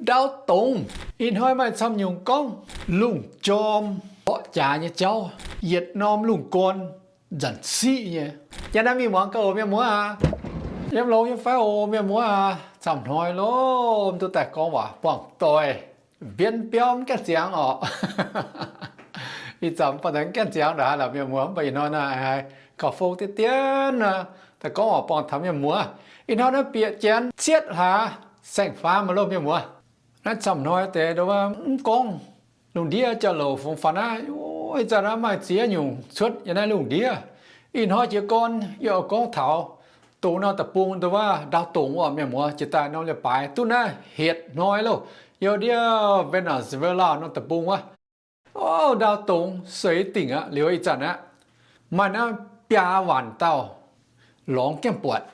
ndau dongz. Ih hnoi maaih camv nyungc gorngv lungh jorm mborqv jaax nyei jauv, yietc norm lungh gorn nzanc siqv nyei. Janx naaiv mingh muangx gauh oc mienh muoz aac. Yiem longx nyei fai oc mienh muoz aac. Camv hnoi loh, mv duqv daaih gorngv waac buangh doic, mbienv biauv mv gaengh ziangx orqc. Ih zanc buatc mv gaengh ziangx ndongc haaix lorqc mienh muoz, mv baac ih hnoi naaiv gauh fong diqv dien nor, daaih gorngv waac buangh taux mienh muoz. Ih hnoi naaiv bieqc Janx cietv hlaax saeng-faam maiv loh mienh muoz. Naaiv camv hnoi deix nduov mv gorngv lungh ndiev jauv-louc fungx faaux naaiv, ih zanc naaiv maaih ziex nyungc cuotv yiem naaiv lungh ndiev. Ih hnoi jiez gorn yie oix gorngv taux dongh norm deic-bung nduov ndau dongz orqc mienh muoz, jiex daaih norm leiz-baaix duqv naaiv hietc hnoi loh, yiem ndiev Venezuela norm deic-bung wuov. Orv, ndau dongz seix dingc aqv. Liuz ih zanc aqv, maaih naaiv biaa waanc dauh lorngx gaengh buatc.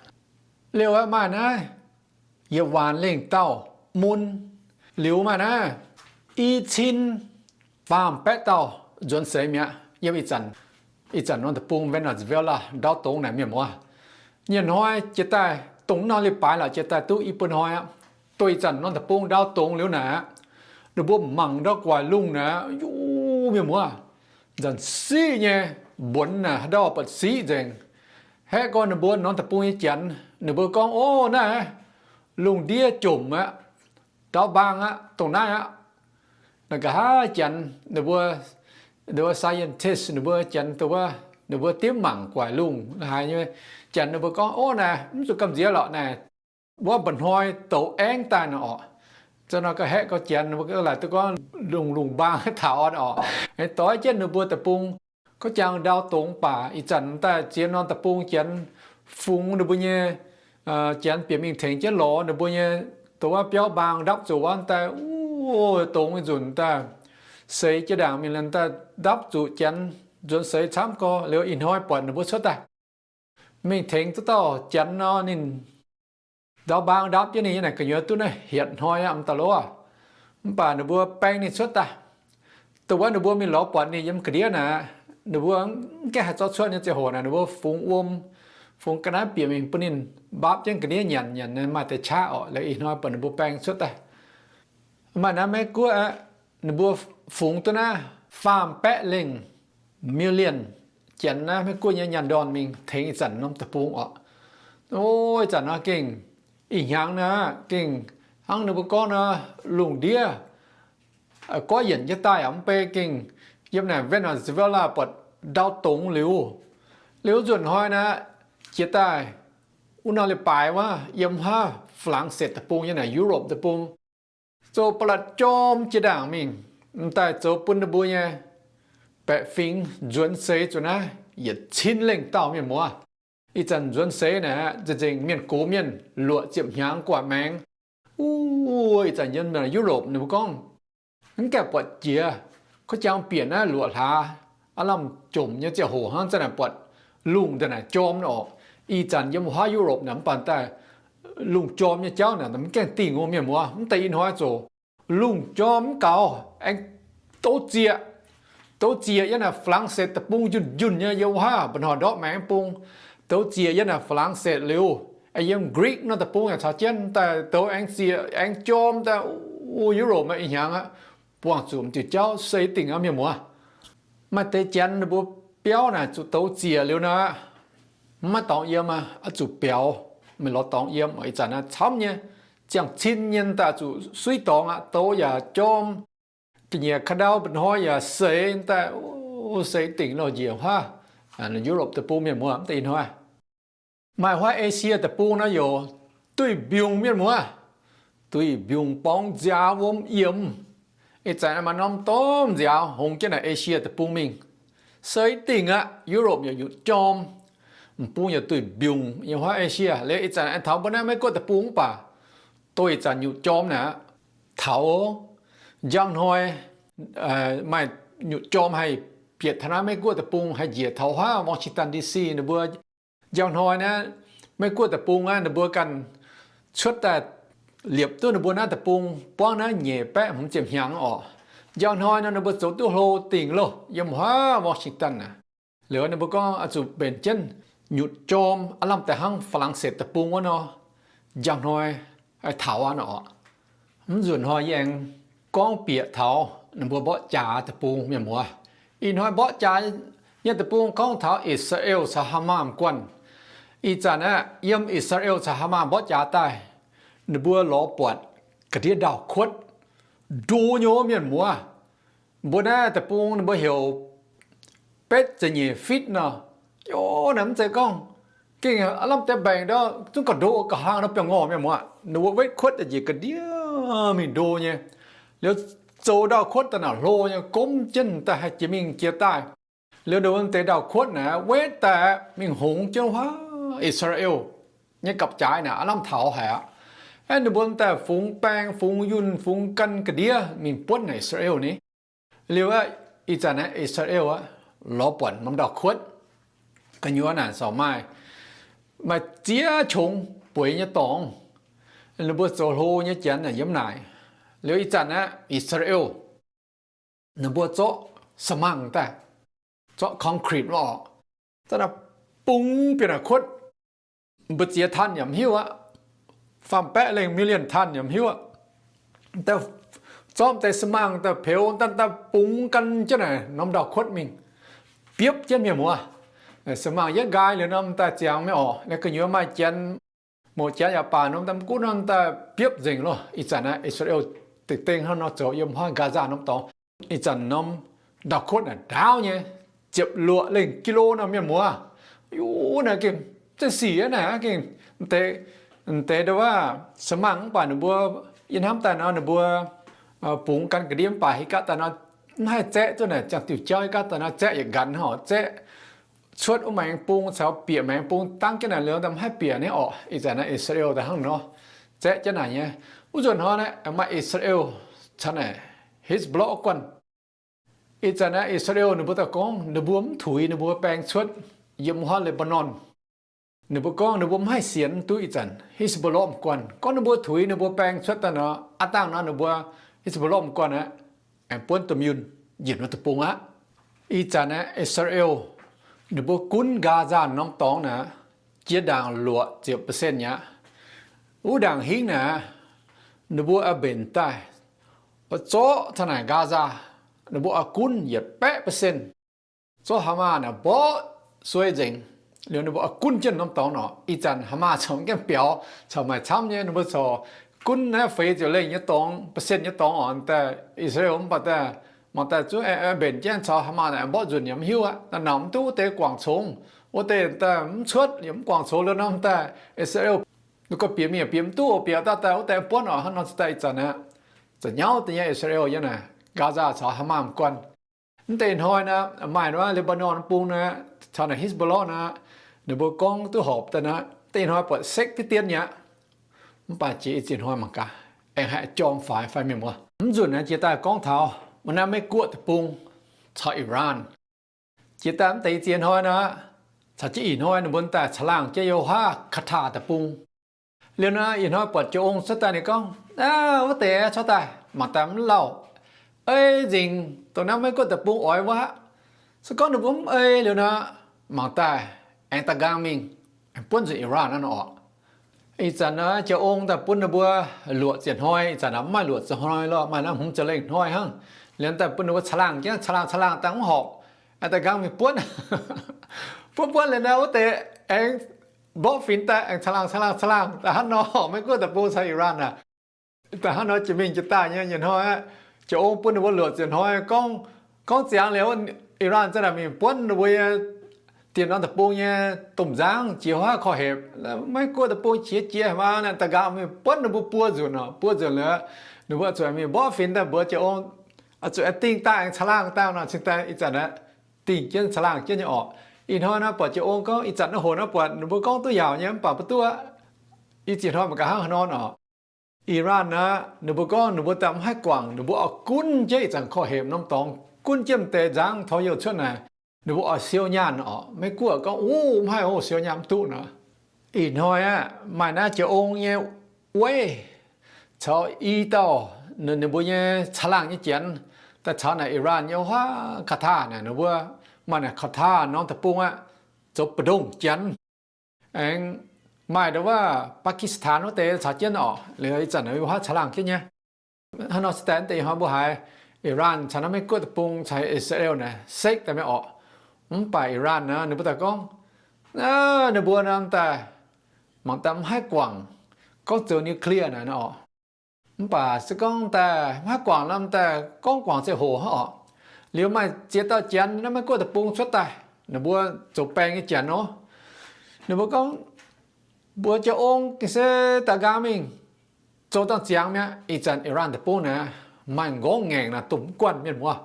Liuz aqv, maaih naaiv yietc waanc lengh dauh mun. Liuz maaih naaiv i cin faam baeqv dauh nzuonx seix mi'aqv. Yiem ih zanc, ih zanc norm deic-bung Venezuela ndau dongz naaic mienh muoz. Nyei hnoi jiex daaih dongh norm leiz-baaix lorqc, jiex daaih duqv i buo hnoi aqv. Dongh ih zanc norm deic-bung ndau dongz liuz naaic aqv, ninh mbuo mangc ndau guaic lungh naaic aqv, mienh muoz, nzanc siqv nyei, mbuonx naaic haaix ndau buatc siqv nzengc. Haeqv gorngv ninh mbuo norm deic-bung nyei Janx, ninh mbuo gorngv, Orv, naaiv lungh ndiev jomc aqv, ndau mbaang aqv, dongh naaiv aqv. Naaiv nqa'haav Janx ninh mbuo, ninh mbuo scientist, ninh mbuo Janx dongh wuov, ninh mbuo dimv mangc guaic lungh haaix nyei Janx ninh mbuo gorngv, Orv, naaic mv zuqc gamh nziex lorqc naaic. Wuov mba'hnoi douz aengv daaih nor orqc. Za'gengh nor ga'haeqv gauh Janx ninh mbuo laaic duqv gorngv lungh lungh mbaang taux orqc. Aengx doix jienv ninh mbuo deic-bung, gorngv jangx ndau dongz baac ih zanc daaih ziex norm deic-bung Janx fungx ninh mbuo nyei, Janx bieqc mingh tengx jienv lorz ninh mbuo nyei dongh wuov biauv mbaang ndapv zuqc wuov daaih, o, dongz nzunc daaih, seix jiex ndaangc mingh daaih ndapv zuqc Janx nzuonx seix camv gorx. Liuz ih hnoi buatc ninh mbuo cuotv daaih mingh tengx duqv dauh Janx nor, ninh ndau mbaang ndapv jienv ninh nyei naaic gu'nyuoz duqv naaiv hietc hnoi aqv, mv daaih lov. Mv baac ninh mbuo baeng ninh cuotv daaih. Dongh wuov ninh mbuo mingh lorz buatc ninh yiem ga'ndiev naaic, ninh mbuo mv gaengh haih zorqv cuotv nyei ziangh hoc naaic, ninh mbuo fungx wuom, fungx ga'naaiv bieqc mingh bun ninh mbaapv jienv ga'ndiev nyanc nyanc, maaih deix qaqv orqc. Liuz ih hnoi buatc ninh mbuo baeng cuotv daaih. Maaih naaiv Meiv-Guoqv aqv, ninh mbuo fungx duqv naaiv faam baeqv lengh million Janx naaiv Meiv-Guoqv nyei nyaanh ndorn mingh tengx ih zanc norm deic-bung orqc. O, ih zanc nor gengh ih hnyangx naaiv gengh hnangv ninh mbuo gorngv nor, lungh ndiev goiv yienc jienv daaih aqv, mv bei gengh yiem naaic Venezuela buatc ndau dongz liuz. Liuz nzunc hnoi naaiv jiex daaih wuov norm leiz-baaix wuov, yiem haav Faa^lang^setv deic-bung nyei naaic Europe deic-bung zoux ba'laqc jorm jiex ndaangc mingh, m'daaih zoux bun ninh mbuo nyei baeqc fingx nzuonx seix zuqc naaiv yietc cin lengh dauh mienh muoz. Ih zanc nzuonx seix naaic aqv, nzengc-nzengc mienh gox mienh luoqc ziepc hnyangx gu'nguaaic maengx. Wuov ih zanc yiem Europe ninh mbuo gorngv mv gaengh buatc jiex, gorngv jangx bieqc naaiv luoqc hlaax aav lamh jomc nyei ziangh hoc hnangv zanc naaic buatc lungh daaih naaic jorm orqc. Ih zanc yiem wuov haav Europe naaic mv baac daaih lungh jorm nyei jauv naaic mv gaengh dingh wuov mienh muoz. Mv deix ih hnoi zoqc lungh jorm mv gaux, aengx douz zieqc. Douz zieqc yiem naaic Faa^lang^setv deic-bung njunh njunh nyei, yiem wuov haav mba'hnoi ndortv maengx bung. Douz zieqc yiem naaic Faa^lang^setv liuz, aengx yiem Greek nor deic-bung yaac caux jienv daaih douz aengx zieqc aengx jorm daaih. Wuov Europe maaih ih hnyangx aqv, buangh zuqc m'diuh jauv seix dingc aqv mienh muoz. Maaih deix Janx ninh mbuo biauv naaic zuqc douz zieqc liuz nor, mv maaih dorngx yiem aqv, oix zuqc biaux, mingh lorz dorngx yiem. Ih zanc naaiv camv nyei, ziangh cin nyei daaih zuqc suiv dorngx aqv, douz yaac jorm, ga'nyiec ka'ndau mba'hnoi yaac seix daaih, seix dingc loh njiec wuov haav Europe deic-bung mienh muoz. Mv deix ih hnoi maaih wuov Asia deic-bung naaiv youc duih mbiungc mienh muoz, duih mbiungc borngz nziaaux wuom yiemc. Ih zanc maaih norm domh nziaaux hngongx jienv naaic Asia deic-bung mingh. Seix dingc aqv, Europe yaac nyutc jorm, m'bung yaac duih mbiungc yiem wuov Asia. Liuz ih zanc aengx taux mbuo naaiv Meiv-Guoqv deic-bung mv baac, dongh ih zanc nyutc jorm naaic aqv, taux njang hnoi maaih nyutc jorm haih bieqc taux naaiv Meiv-Guoqv deic-bung, haih njiec taux wuov haav Washington D C ninh mbuo. Njang hnoi naaiv Meiv-Guoqv deic-bung aqv, ninh mbuo ganh cuotv daaih liepc duqv ninh mbuo naaiv deic-bung buangv naaiv nyeic baeqv hmz ziepc hnyangx orqc. Njang hnoi nor ninh mbuo zoux duqv hlo dingc loh yiem wuov haav Washington aqv. Liuz ninh mbuo gorngv oix zuqc mbenc jienv nyutc jorm aav lamh daaih hnangv Faa^lang^setv deic-bung wuov nor, njang hnoi haih taux aqv nor orqc. Mv nzunc hnoi yie aengx gorngv bieqc taux ninh mbuo mborqv jaax deic-bung, mienh muoz. Ih hnoi mborqv jaax nyei deic-bung gorngv taux I^saa^laa^en caux Hamas guanh. Ih zanc aeqv, yiem I^saa^laa^en caux Hamas mborqv jaax daaih, ninh mbuo lorz buatc ga'ndiev ndau-kuotv, ndo nyei, mienh muoz. Mbuo naaiv deic-bung ninh mbuo heuc betv ziepc nyeic fitv nor. Yov, naaiv mv zeiz gorngv gengh aav lamh deix mbaengc ndau zungv ga'ndo ga'hlang nor biangh ngorh, mienh muoz. Ninh mbuo wetv kuotv daaih njiec ga'ndiev mingh ndo nyei. Liuz zoux ndau-kuotv daaih naaic hlo nyei, gomv jienv daaih haih jiex mingh jiex daaih. Liuz ninh mbuo deix ndau-kuotv naaic wetv daaih mingh hongx jienv huaav I^saa^laa^en nyei gapv-jaaix naaic, aav lamh taux haic aqv. Aeqv, ninh mbuo daaih fungx baeng, fungx yunh, fungx gan ga'ndiev mingh buonv naaic I^saa^laa^en ni. Liuz aeqv, ih zanc naaiv I^saa^laa^en aqv, lorz buatc norm ndau-kuotv gu'nyuoz naaic corc maaih, maaih ziex qongx bueix nyei dorngx. Ninh mbuo zoux hlo nyei janx naaic yiem naaic. Liuz ih zanc aeqv, I^saa^laa^en ninh mbuo zorqv ซีเมนต์ daaih, zorqv concrete lorqc, zorqv naaiv bungx bieqc naaic kuotv. Mbu'ziex ตัน yaac mv hiuv aqv, faam-baeqv lengh มิลเลียน ตัน yaac mv hiuv aqv. Daaih zorqv deix ซีเมนต์ daaih peux daaih, daaih bungx gan jienv naaic norm ndau-kuotv mingh, biopv jienv, mienh muoz. ซีเมนต์ yietv nqaai liuz norm daaih ziangx mingh orqc. Naaiv gu'nyuoz maaih janx, mouz janx yaac baac norm daaih mv gunv norm daaih biopv nzengc loh. Ih zanc naaiv I^saa^laa^en dengh dengh hnangv nor zoux yiem huaav Gaza norm dorngx. Ih zanc norm ndau-kuotv naaic ndaauv nyei, ziepc luoqc lengh กิโล nor, mienh muoz. Yov, naaiv gengh zengv sic aqv naaic, gengh deix, deix ndau wuov ซีเมนต์ mv baac ninh mbuo yie hnamv daaih nor ninh mbuo bungx gan ga'ndiev mv baac haaix gaax daaih nor mv haih zaeqv duqv naaic, ziangh diuc jauv haaix gaax daaih nor zaeqv yietc nqanx horc, zaeqv cuotv wuov maengx bung caux bieqc maengx bung dangv jienv naaic liuz daaih mv haih bieqc ni orqc. Ih zanc naaiv I^saa^laa^en daaih hnangv nor zaeqv jienv naaic nyei. Wuov nzunc hnoi naaiv maaih I^saa^laa^en caux naaic Hezbollah guanh. Ih zanc naaiv I^saa^laa^en ninh mbuo daaih gorngv ninh mbuo mv tuix ninh mbuo baeng cuotv yiem huaav Lebanon. Ninh mbuo gorngv ninh mbuo mv haih sienx duqv ih zanc Hezbollah guanh. Gorngv ninh mbuo tuix ninh mbuo baeng cuotv daaih nor, aav dangh nor ninh mbuo Hezbollah guanh aeqv, aengx buonv domh yunh njiec norm deic-bung aqv. Ih zanc naaiv I^saa^laa^en ninh mbuo gunv Gaza norm dorngx naaic jiex ndaangc luoqc ziepc percent aqv. Wuov ndaangc hingv naaic, ninh mbuo oix mbenc daaih, oix zorqv taux naaic Gaza, ninh mbuo oix gunv yietc baeqv percent. Zorqv Hamas naaic mborqv suei nzengc, liuz ninh mbuo oix gunv jienv norm dorngx orqc. Ih zanc Hamas corc mv gaengh biaux, corc maaih camv nyei, ninh mbuo corc gunv naaiv feix ziepc lengh nyei dorngx, percent nyei dorngx orqc. Daaih I^saa^laa^en mv baac daaih mangc daaih zungv aengx mbenc jienv caux Hamas naaic mborqv nzunc yaac mv hiuv aqv. Naaic nauc mv duqv wuov deix guangc congx, wuov deix daaih mv cuotv yaac mv guangc congx liuz nor daaih I^saa^laa^en ninh gorngv bieqc mingh bieqc mv duqv, bieqc daaih daaih wuov deix mv buonv orqc. Hnangv nor cingx daaih ih zanc aqv, za'nyauv deix nyei I^saa^laa^en yiem naaic Gaza caux Hamas guanh. Mv deix hnoi naaic maaih wuov Lebanon bung naaic caux naaic Hezbollah naaic, ninh mbuo gorngv duqv horpc daaih naaic, deix hnoi buatc sekv diqv dien nyei aqv. Mv baac jiex ih ziex hnoi mangc gaax aengx haih jorm faix fai mienh muoz. Mv nzunc naaiv jiex daaih gorngv taux maaih naaiv Meiv-Guoqv deic-bung caux Iran. Jiex daaih mv deix ih ziex hnoi naaic, caux jienv ih hnoi ninh mbuo daaih caangh laangh jienv yiem wuov Qatar deic-bung. Liuz naaic ih hnoi buatc jiex ong cuotv daaih ninh gorngv, Aav, wuov deix cuotv daaih mangc daaih mv lauh, ei nzengc dongh naaiv Meiv-Guoqv deic-bung oix wuov aqv. Se gorngv ninh mbuo mv ei liuz naaic, mangc daaih aengx da'nqaang mingh aengx buonv nzunc Iran naaiv nor orqc. Ih zanc naaic jiex ong daaih bun ninh mbuo luoqc ziepc hnoi, ih zanc naaic mv maaih luoqc ziepc hnoi lorqc, maaih naaiv hmz ziepc lengh hnoi hnangv. Liuz daaih bun ninh mbuo caangh laangh jienv, caangh laangh caangh laangh daaih mv horpc, aengx da'nqaang mingh buonv. Buonv buonv liuz naaic wuov deix aengx mborqv fingx daaih aengx caangh laangh caangh laangh caangh laangh daaih hnangv nor, Meiv-Guoqv deic-bung caux Iran aac, daaih hnangv nor jiex mingh jiex daaih nyei. Nyei hnoi aqv, jiex ong bun ninh mbuo luoqc ziepc hnoi gorngv, gorngv ziangx liuz Iran za'naaic mingh buonv ninh mbuo nyei dienh norm deic-bung nyei domh nzangv jiex huaav korv-hepc. Meiv-Guoqv deic-bung qiex jiez maa naaic da'nqaang mingh buonv ninh mbuo buo nzunc orqc. Buo nzunc liuz ninh mbuo zuqc mingh mborqv fingx daaih mbuox jiex ong, zuqc aengx dingh daaih aengx caangh laangh daaih nor cingx daaih ih zanc naaic dingh jienv caangh laangh jienv nyei orqc. Ih hnoi naaiv buatc jiex ong gorngv ih zanc naaiv hoc naaiv buatc ninh mbuo gorngv duqv yaauc nyei mv baac mv duqv aqv. Ih ziex hnoi mangc gaax hnangv haaix nor orqc. Iran naaic ninh mbuo gorngv ninh mbuo daaih mv haih guangc, ninh mbuo oix gunv jienv ih zanc korv-hepc norm dorngx, gunv jienv deix nzangv torqv youh cuotv naaic, ninh mbuo oix siou nyaanh orqc. Meiv-Guoqv gorngv, Uv, mv haih oc, siou nyaanh mv duqv nor. Ih hnoi aqv, maaih naaiv jiex ong nyei weiv caux i dauh ninh mbuo nyei caangh laangh nyei janx daaih caux naaic Iran nyei wuov Qatar naaic, ninh mbuo maaih naaic Qatar norm deic-bung aqv, zoux mbu'ndongx janx. Aengx maaih ndau wuov Pakistan wuov deix caux jienv orqc. Liuz ih zanc ninh mbuo wuov caangh laangh jienv nyei. Hnangv nor se daaih deix ih hnoi mbuo haiz Iran caux naaiv Meiv Guoqv deic-bung caux I^saa^laa^en naaic sekv daaih mi'aqv orqc. Mv baac Iran naaic ninh mbuo daaih gorngv, ninh mbuo nor daaih mangc daaih mv haih guangc gorngv zoux nuclear naaic orqc. Mv baac se gorngv daaih mv haih guangc nor daaih gorngv guangc ziangh hoc hnangv orqc. Liuz maaih ziex dauh janx naaiv Meiv Guoqv deic-bung cuotv daaih, ninh mbuo zoux baeng nyei janx nor, ninh mbuo gorngv, mbuo jienv ong se daaih nqaang mingh zoux dangh ziangx mi'aqv. Ih zanc Iran deic-bung naaic maaih nqorngv ngaengc naaic domh guanh mienh muoz,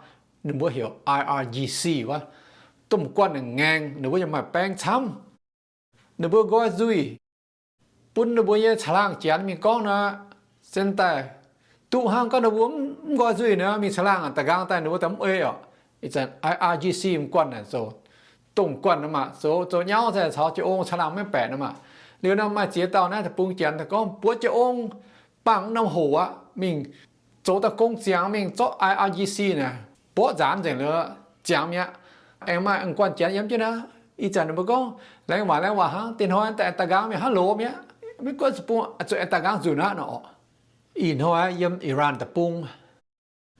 ninh mbuo heuc I R G C wuov. Domh guanh ngaengc, ninh mbuo yaac maaih baeng camv. Ninh mbuo nqoi nzuih bun ninh mbuo nyei caangh laangh janx mingh gorngv nor, se daaih duqv hnangv gorngv ninh mbuo mv nqoi nzuih nor, mingh caangh laangh daaih nqaang daaih ninh mbuo daaih mv ei orqc. Ih zanc I R G C m'guanh naaic zoux, domh guanh nor maah, zoux zoux nyauv caux jienv ong caangh laangh maiv baeqc nor maah. Liuz nor maaih ziex dauh naaiv deic-bung janx daaih gorngv buov jienv ong bangc norm hoc aqv, mingh zoux daaih gong ziangx mingh zorqv I R G C naaic mborqv nzaanx nzengc liuz ziangx mi'aqv. Aengx maaih m'guanh janx yiem jienv naaiv. Ih zanc ninh mbuo gorngv laengz waac laengz waac hnangv, deix hnoi daaih daaih nqaang mingh hnangv loz mi'aqv. Maiv gunv zuqc bung zuqc aengx daaih nqaang nzunc aqv nor. Ih hnoi yiem Iran deic-bung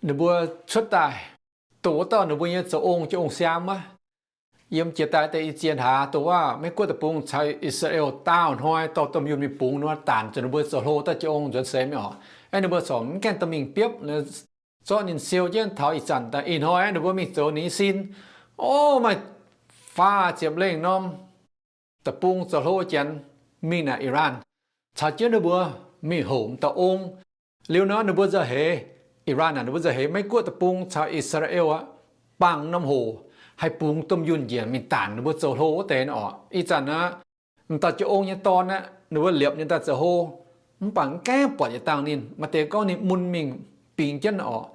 ninh mbuo cuotv daaih, dongh wuov dauh ninh mbuo nyei zoux ong jienv ong siaam wuov, yiem jiex daaih deix i ziex hlaax dongh wuov Meiv Guoqv deic-bung caux I^saa^laa^en daauh hnoi dorh domh yunh mingh bungx nor, daanc zuqc ninh mbuo zoux hlo daaih jienv ong nzuonx seix mi'aqv. Aeqv, ninh mbuo corc mv gaengh dorh mingh biopv, zorqv ninh siou jienv taux ih zanc daaih. Ih hnoi ninh mbuo mingh zoux ninh nyei sin, o, maaih faah ziepc lengh norm deic-bung zoux hlo janx mingh naaic Iran, caux jienv ninh mbuo mingh houc m'dauh ong. Liuz nor ninh mbuo nzauh heix, Iran naaic ninh mbuo nzauh heix Meiv Guoqv deic-bung caux I^saa^laa^en aqv, bangc norm hoc haih bungx domh yunh njiec mingh daanc ninh mbuo zoux hlo wuov deix nor. Ih zanc aqv, m'dauh jienv ong nyei dorn aqv, ninh mbuo liepc ninh daaih zoux hlo, mv baac mv gaengh buatc yietc dangh ninh. Maaih deix gorngv ninh mun mingh bingx jienv orqc.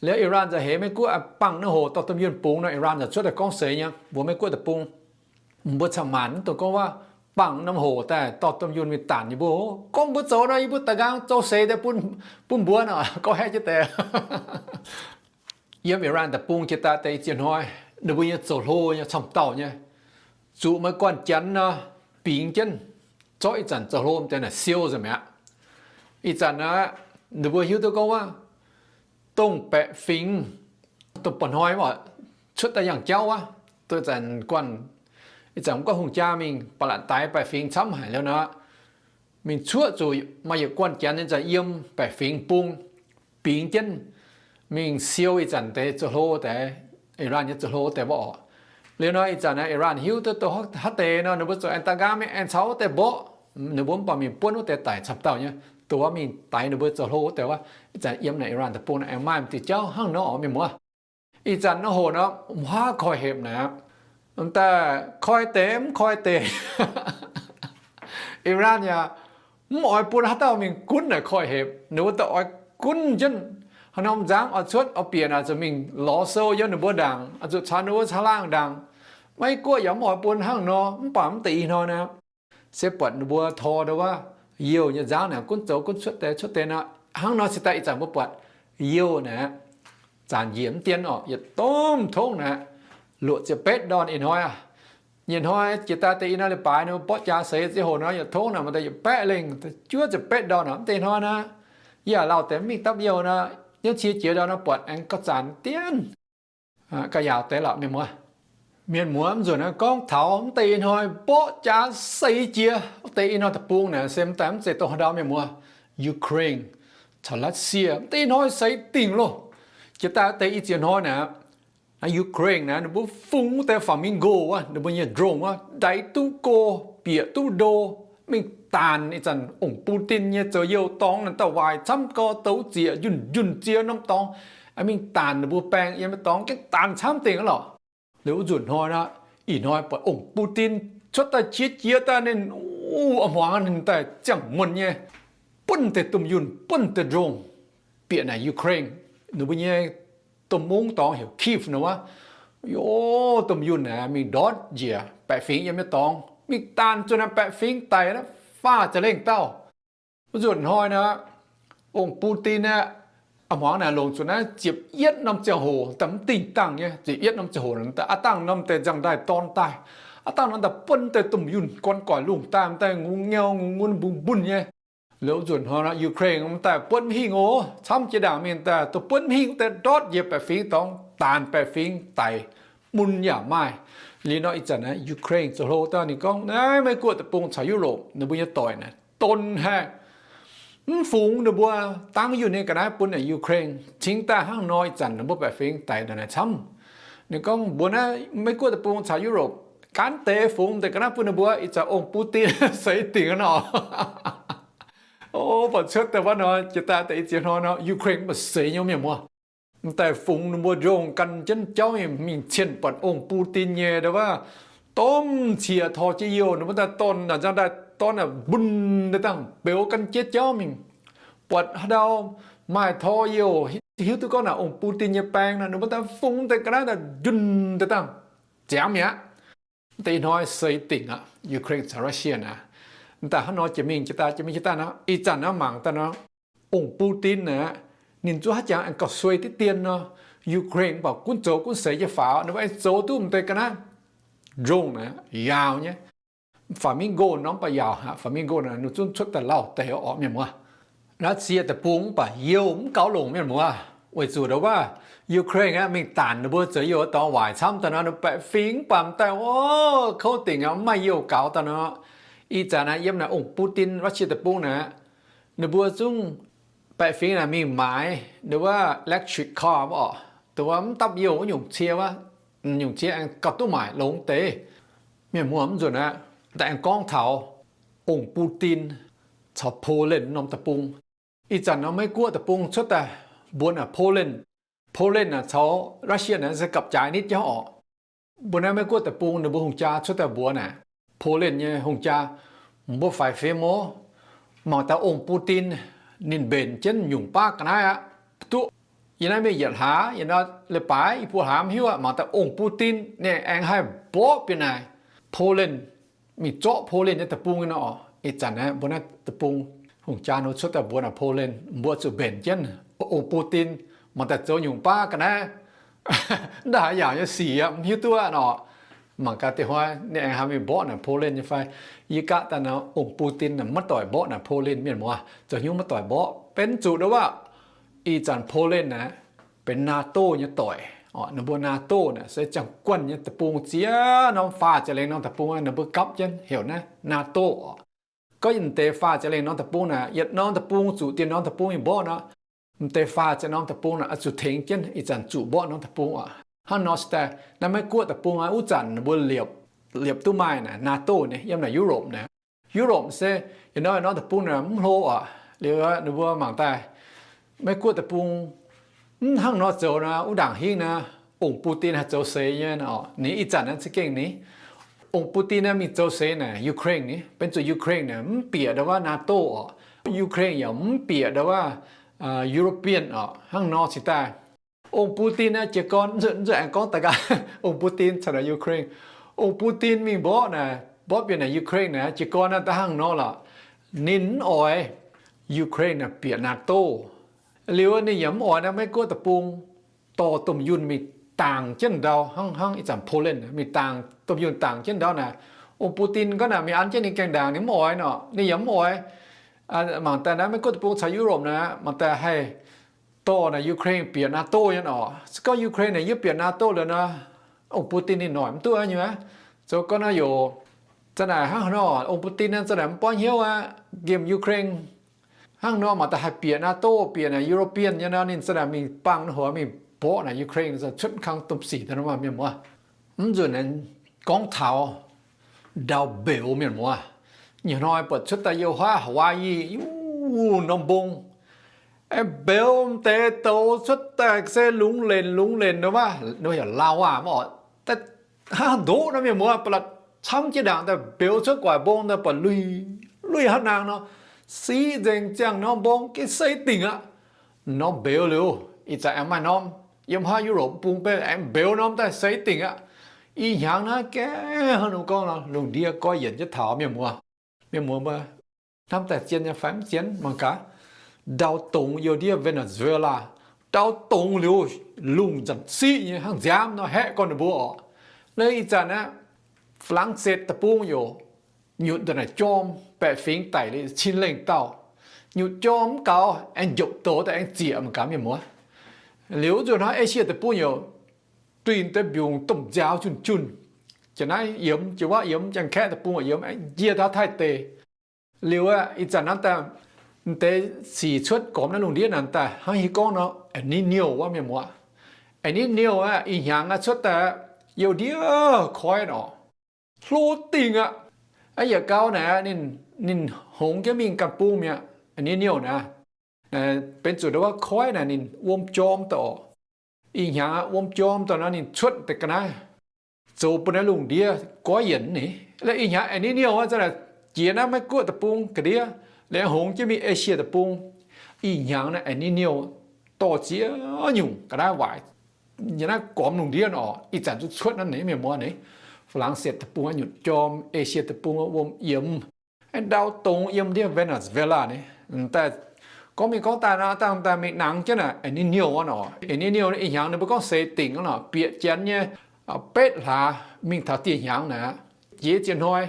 Liuz Iran nzauh heix Meiv Guoqv bangc norm hoc dorh domh yunh bungx nor, Iran nzauh cuotv daaih gorngv seix nyei mbuox Meiv Guoqv deic-bung, mbuo caux maanc mv dungx gorngv wuov bangc norm hoc daaih dorh domh yunh mingh daanc yie mbuo. Gorngv mbuo zoux nor, yie mbuo daaih nqaang zoux seix daaih bun, bun mbuo nor, gorngv haeqv jienv deix. Yiem Iran deic-bung jiex daaih deix i ziex hnoi, ninh mbuo nyei zoux hlo nyei camv dauh nyei, zuqc maaih guanh janx nor bingx jienv, zorqv ih zanc zoux hlo deix naaic siou nzengc mi'aqv. Ih zanc aqv, ninh mbuo hiuv duqv gorngv wuov, dongh baeqc fingx, dongh mba'hnoi cuotv daaih yangh jauv wuov, dongh ih zanc guanh, ih zanc mv guanh hungh jaa mingh ba'laqc daix baeqc fingx camv haic liuz nor, mingh cuotv zuqc maaih yietc guanh janx nyei zanc yiem baeqc fingx bung, bingx jienv mingh siou ih zanc deix zoux hlo deix, Iran nyei zoux hlo deix wuov orqc. Liuz nor ih zanc naaiv Iran hiuv duqv dongh haaix deix nor, ninh mbuo zuqc aengx daaih nqaang mingh aengx caux wuov deix mborqv. Ninh mbuo mv baac mingh buonv wuov deix daic camv dauh nyei, dongh wuov mingh daix ninh mbuo zoux hlo wuov deix wuov, ih zanc yiem naaic Iran deic-bung naaic aengx maaih m'diuh jauv hnangv nor orqc, mienh muoz. Ih zanc nor hoc nor, mv haih koi hepc naaic, daaih koi deix mv koi deix. Iran yaac mv oix bun haaix dauh mingh gunv naaic koi hepc. Ninh mbuo daaih oix gunv jienv haaix norm nzangv oix cuotv oix bieqc naaic zuqc mingh lorz sou yiem ninh mbuo ndaangc, zuqc caux ninh mbuo caangh laangh ndaangc. Maiv Guoqv yaac mv oix bun hnangv nor, mv baac mv deix ih hnoi naaic se buatc ninh mbuo tor ndau wuov youh nyei nzangv naaic gunv zoux gunv cuotv deix cuotv deix nor. Hnangv nor se daaih ih zanc mbuo buatc youh naaic zanc njiec mv dien orqc, yietc domh tongv naaic, luoqc ziepc betv ndorn ih hnoi aqv. Nyei hnoi jiex daaih deix ih hnoi leiz-baaix ninh mbuo mborqv jaax seix ziangh hoc nor, yietc tongv naaic maaih deix yietc baeqv lengh, juov ziepc betv ndorn orqc. Mv deix hnoi naaic, yie yaac lauh deix mv mingh dapv youh nor, yiem cie jiex ndau nor buatc aengx gauh zanc dien. Gauh yaauc deix lorqc, mienh muoz. Mienh muoz, mv nzunc naaiv gorngv taux mv deix ih hnoi mborqv jaax seix jiex, mv deix ih hnoi deic-bung naaic se mv daaih mv zeiz dongh haaix ndau, mienh muoz. Ukraine caux Russia mv deix ih hnoi seix dingc loh. Jiex daaih deix i ziex hnoi naaic, Ukraine naaic ninh mbuo fungx wuov deix Flamingo wuov, ninh mbuo nyei drone wuov, ndaix duqv go, bieqc duqv ndo, mingh daanc ih zanc ong Putin nyei zoux youh dorngx naaic, dauh waaic camv gau, douz zieqc njunh njunh ziex norm dorngx, mingh daanc ninh mbuo baeng yiem dorngx, gengh daanc camv dingc aqv lorqc. Liuz wuov nzunc hnoi naaic, ih hnoi buatc ong Putin cuotv daaih qiex jiez daaih ninh, o, hmuangx ninh daaih ziangh muonh nyei, buonv deix domh yunh, buonv deix drone bieqc naaic Ukraine. Ninh mbuo nyei domh mungv dorngx heuc Kyiv nor wuov, o, domh yunh naaic mingh ndortv njiec baeqc fingx yiem nyei dorngx, mingh daanc zuqc naaic baeqc fingx daic faah ziepc lengh dauh. Wuov nzunc hnoi naaic, ong Putin aeqv, hmuangx naaic longc zuqc naaiv ziepc yietv norm ziangh hoc, daaih mv dingh dangh nyei, ziepc yietv norm ziangh hoc, daaih aav dangh norm deix nzangv-ndaaih dorn daaih, aav dangh norm daaih buonv deix domh yunh gorn goic lungh daaih, daaih ngungx nyau ngungx ngunv mbun mbunv nyei. Liuz nzunc hnoi nor Ukraine mv daaih buonv hingh oc, camv jiex ndaangc mingh daaih duqv buonv hingh deix ndortv njiec baeqc fingx dorngx, daanc baeqc fingx daic, mun yaac maaih. Liuz nor ih zanc naaiv Ukraine zoux hlo daaih ninh gorngv naaiv Meiv-Guoqv deic-bung caux Europe ninh mbuo nyei doic naaiv donx haic, mv fungx ninh mbuo dangv yunh nyei ga'naaiv bun naaic Ukraine. Cingx daaih hnangv nor ih zanc ninh mbuo baeqc fingx daic naaic camv. Ninh gorngv mbuox naaiv Meiv-Guoqv deic-bung caux Europe gaanv deix fungx deix ga'naaiv bun ninh mbuo, ih zanc ong-buv-din seix dingc nor. O, buatc cuotv daaih wuov nor, jiex daaih deix i ziex hnoi nor Ukraine mv baac seix nyei mienh muoz. M'daaih fungx ninh mbuo ndongh gan jienv jauv mingh cien buatc ong-buv-din nyei ndau wuov, domh qiex tor jienv youh, ninh mbuo daaih dorn naaic nzangv daaih dorn naaic mbun daaih dangh beux gan jienv jauv mingh. Buatc haaix ndau maaih tor youh, hiuv duqv gorngv naaic ong-buv-din nyei baeng nor, ninh mbuo daaih fungx deix ga'naaiv daaih njunh daaih dangh ziangx mi'aqv. Deix hnoi seix dingc aqv, Ukraine caux Russia naaic. M'daaih hnangv nor jiex mingh jiex daaih, jiex mingh jiex daaih nor, ih zanc naaiv mangc daaih nor, ong-buv-din naaic, ninh zuov haaix jangx aengx gauh suei diqv dien nor, Ukraine mv baac gunv zoux gunv seix jienv faaux, ninh mbuo aengx zoux duqv m'deix ga'naaiv ndongh naaic yaauc nyei. Flamingo norm mv baac yaauc, Flamingo naaic ninh zungv cuotv daaih lauh deix orqc mienh muoz. Russia deic-bung mv baac youh mv gaux longc mienh muoz, weic zuqc ndau wuov Ukraine aeqv, mingh daanc ninh mbuo zoux youh dorngx waaic camv daaih nor, ninh baeqc fingx mv baac m'daaih o, kouv dingc aqv, mv maaih youh gaux daaih nor. Ih zanc naaiv yiem naaic ong-buv-din Russia deic-bung naaic, ninh mbuo zungv baeqc fingx naaic mingh maaiz ndau wuov electric car wuov orqc, dongh wuov mv dapv youh wuov nyungc cie wuov, nyungc cie aengx gauh duqv maaic longx deix. Mienh muoz, mv nzunc aqv, daaih aengx gorngv taux ong-buv-din caux Poland norm deic-bung. Ih zanc nor Meiv-Guoqv deic-bung cuotv daaih mbuox naaic Poland. Poland naaic caux Russia naaic se gapv-jaaix nitv jauv orqc. Mbuo naaiv Meiv-Guoqv deic-bung ninh mbuo hungh jaa cuotv daaih mbuox naaic, Poland nyei hungh jaa, mbuo faix fim oc, mangc daaih ong-buv-din ninh mbenc jienv nyungc baav ga'naaiv aqv. Duqv yie naaiv mingh yietc hlaax, yie naaiv leiz-baaix i buo hlaax mv hiuv aqv, mangc daaih ong-buv-din ninh aengx haih mborqv bieqc naaic Poland, mingh zorqv Poland nyei deic-bung nyei nor. Ih zanc naaiv mbuo naaiv deic-bung hungh jaa ninh cuotv daaih mbuox naaic Poland, mbuo zuqc mbenc jienv ong-buv-din, mangc daaih zoux nyungc baav ga'naaiv. Ndaaih haaix yaauc nyei sic aqv, mv hiuv duqv aqv nor. Mangc gaax deix hnoi ninh aengx haih mingh mborqv naaic Poland nyei fai. Yie gaav daaih naaic ong-buv-din naaic maiv doic mborqv naaic Poland, mienh muoz, zoux hnyouv maiv doic mborqv. Benx zuqc ndau wuov, ih zanc Poland naaic benx NATO nyei doic. Ninh mbuo NATO naaic se ziangh guanh nyei deic-bung, ziex norm faah ziepc lengh norm deic-bung ninh mbuo gapv jienv heuc naaiv NATO oc. Gorngv m'deix faah ziepc lengh norm deic-bung naaic, yietc norm deic-bung zuqc dieh norm deic-bung mingh mborqv nor, m'deix faah ziepc norm deic-bung naaic oix zuqc tengx jienv ih zanc zuqc mborqv norm deic-bung oc. Hnangv nor se daaih naaiv Meiv-Guoqv deic-bung aqv, wuov zanc ninh mbuo liepc, liepc duqv maaih naaic NATO naaic, yiem naaic Europe naaic. Europe se yietc norm norm deic-bung naaic mv hlo oc. Liuz ninh mbuo mangc daaih Meiv-Guoqv deic-bung mv hnangv nor zoux naaic, wuov ndaangc hingv naaic, ong-buv-din haih zoux seix nyei oc. Ninh ih zanc naaiv za'gengh ninh ong-buv-din naaiv mingh zoux seix naaic Ukraine ni, benx zuqc Ukraine naaic mv bieqc ndau wuov NATO oc. Ukraine yaac mv bieqc ndau wuov European oc. Hnangv nor cingx daaih ong-buv-din naaiv jiez gorn, nzunc aengx gorngv daaih gaax, ong-buv-din caux naaic Ukraine, ong-buv-din mingh mborqv naaic, mborqv bieqc naaic Ukraine naaic, jiez gorn naaiv da'hnangv nor lorqc. Ninh mv oix Ukraine naaic bieqc NATO. Liuz ninh yaac mv oix naaiv Meiv-Guoqv deic-bung dorh domh yunh mingh dangc jienv ndau, hnangv hnangv ih zanc Poland mingh dangc, domh yunh dangc jienv ndau naaic, ong-buv-din gorngv naaic mingh an jienv ninh gaengh ndaangc, ninh mv oix nor, ninh yaac mv oix. Mangc daaih naaiv Meiv-Guoqv deic-bung caux Europe naaic, mangc daaih haih dorh naaic Ukraine bieqc NATO nyei oc. Se gorngv Ukraine naaic yie bieqc NATO liuz nor, ong-buv-din ninh noic mv duqv nyei aqv. Zoux gorngv naaiv yoc, za'naaic hnangv haaix nor, ong-buv-din naaiv za'naaic mv borngv hnyouv aqv, nqemh Ukraine. Hnangv nor mangc daaih haih bieqc NATO, bieqc naaic European nyei nor, ninh za'naaic mingh bangh naaiv hoc mingh mborqv naaic Ukraine, cuotv kang domh sic daaih nor, mienh muoz. Mv nzunc aengx gorngv taux ndau mbeux, mienh muoz. Nyei hnoi buatc cuotv daaih youh haav Hawaii, yuv norm mbong, aengx mbeux deix douz cuotv daaih se lungz lenc lungz lenc nor, mv heuc lava mv oc. Hnangv ndoqv nor, mienh muoz, ba'laqc camv jienv ndaangc daaih mbeux cuotv gu'nguaaic mbong daaih, buatc luih, luih hnangv naang nor, siqv nzengc ziangh norm mbong, gengh seix dingc aqv. Norm mbeux liuz, ih zanc aengx maaih norm yiem haav Europe bung beiv aengx mbeux norm daaih seix dingc aqv. Ih hnyangx naaiv gaengh hnangv nor gorngv nor, lungh ndiev goiv yienc jienv taux, mienh muoz. Mienh muoz mbuo hnamv daaih zien nyei fai mv zien mangc gaax. Ndau dongz youh ndiev Venezuela, ndau dongz liuz lungh nzanc siqv nyei hnangv nziaamv nor haeqv gorn ninh mbuo oc. Naaiv ih zanc aqv, Faa^lang^setv deic-bung yoc nyutc daaih naaic jorm, baeqc fingx daic liuz cin lengh dauh. nyutc jorm mv gaux, aengx njopc douz daaih aengx zieqc mangc gaax mienh muoz. Liuz nzunc hnoi Esie Deic-Bung youc duih deix mbiungc domh nziaaux junh junh, jiex naaiv yiemx, jiex waav yiemx, Janx-Kaeqv Deic-Bung yiemx, aengx njiec taux Taiv deic. Liuz aeqv, ih zanc naaiv daaih deix sic cuotv gormx naaiv lungh ndiev naaic daaih hnangv hiuv gorngv nor, El Niño wuov mienh muoz. El Niño aeqv, ih hnyangx aeqv cuotv daaih youh ndiev koiv nor, hlo dingh aqv. Aeqv, yietc gau naaic ninh, ninh hngongx jienv mingh ganh bung mi'aqv. El Niño naaic, benx zuqc ndau wuov koiv naaic ninh wuom jorm daaih oc. Ih hnyangx aqv, wuom jorm daaih nor ninh cuotv deix ga'naaiv zoux bun naaiv lungh ndiev goiv yienc ni. Laaix ih hnyangx El Niño aeqv, za'naaic jiex naaiv Meiv Guoqv deic-bung ga'ndiev, liuz hngongx jienv mingh Esie Deic-bung. Ih hnyangx naaiv El Niño dorh ziex nyungc ga'naaiv waaic, yie naaiv gormx lungh ndiev nor, ih zanc zuqc cuotv naaiv ni mienh muoz ni. Faa^lang^setv Deic-Bung nyutc jorm, Esie Deic-Bung wuom yiemx, aengx ndau dongz yiem ndiev Venezuela ni. Daaih gorngv mingh gorngv daaih nor, dangh daaih mingh nangx jienv naaic El Niño nor. El Niño ih hnyangx ninh mbuo gorngv seix dingc nor, bieqc janx nyei betv hlaax mingh taux dieh hnyangx naaic aqv, jiex ziex hnoi,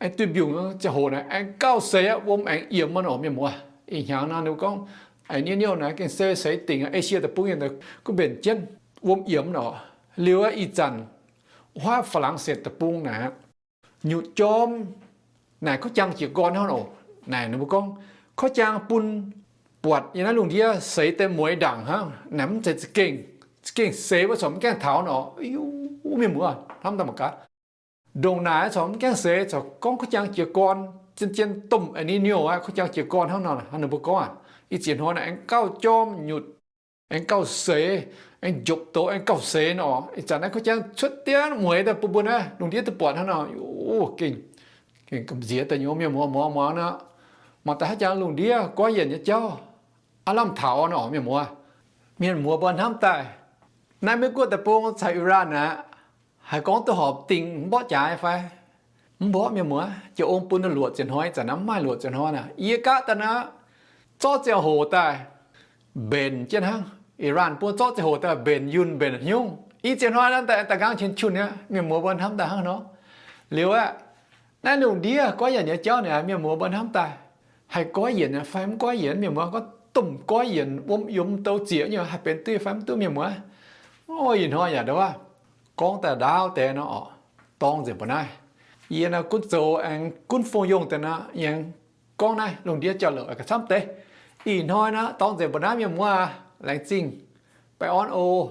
aengx duih mbiungc ziangh hoc naaic aengx gauh seix aqv, wuom aengx yiemx nor mienh muoz. Ih hnyangx nor ninh mbuo gorngv El Niño naaic gengh se seix dingc, Esie Deic-Bung yiem daaih gunv mbenc jienv wuom yiemx nor. Liuz aqv, ih zanc wuov Faa^lang^setv Deic-Bung naaic aqv, nyutc jorm naaic korv jang jiez gorn hnangv nor. Naaic ninh mbuo gorngv korv jang bun buatc yiem naaiv lungh ndiev seix deix mueiz ndaangc hnangv naaic, mv zeiz za'gengh, za'gengh seix wuov corc mv gaengh taux nor. Mienh muoz, hnamv daaih mangc gaax, ndongc naaic corc mv gaengh seix, corc gorngv korv jang jiez gorn, zien-zien domh El Niño aqv, korv jang jiez gorn hnangv nor. Ninh mbuo gorngv aqv, ih ziex hnoi naaic aengx gauh jorm nyutc, aengx gauh seix, aengx njopc douz, aengx gauh seix nor. Ih zanc naaiv korv jang cuotv diemv mueiz daaih bun mbuo naaiv lungh ndiev duqv buatc hnangv nor. Gengh, gengh gamh nziex daaih nyei mienh muoz, muangx muangx nor, mangc daaih haaix jangx lungh ndiev goiv yienc nyei jauv aav lamh taux nor mienh muoz. Mienh muoz mbuo hnamv daaih, naaiv Meiv Guoqv deic-bung caux Iran aqv, haiz gorngv duqv horpc dingh mborqv jaax fai? Mv mborqv mienh muoz. Jiex ong bun luoqc ziepc hnoi, ih zanc naaiv mv maaih luoqc ziepc hnoi naaic. Yie gaav daaih naaiv, zorqv ziangh hoc daaih mbenc jienv hnangv. Iran buo zorqv ziangh hoc daaih mbenc yunh mbenc hnyouv. Ih ziex hnoi naaiv daaih, daaih nqaang qienx junh aqv, mienh muoz mbuo hnamv daaih hnangv nor. Liuz aqv, naaiv lungh ndiev goiv yienc nyei jauv naaic, mienh muoz mbuo hnamv daaih, haih goiv yienc fai mv goiv yienc? Mienh muoz gorngv domh goiv yienc, wuom yiemx douz zieqc nyei, haih benx duqv fai mv duqv mienh muoz? Ih hnoi yaac ndau wuov gorngv daaih ndaauv deix nor oc, dorng nzengc mbuo naaiv. Yie naaiv gunv zoux aengx gunv fongc yongh deix nor, yie aengx gorngv naaiv lungh ndiev jauv-louc ga'camv deix. Ih hnoi naaiv dorng nzengc mbuo naaiv mienh muoz aac, laengz zingh baengh orn oc.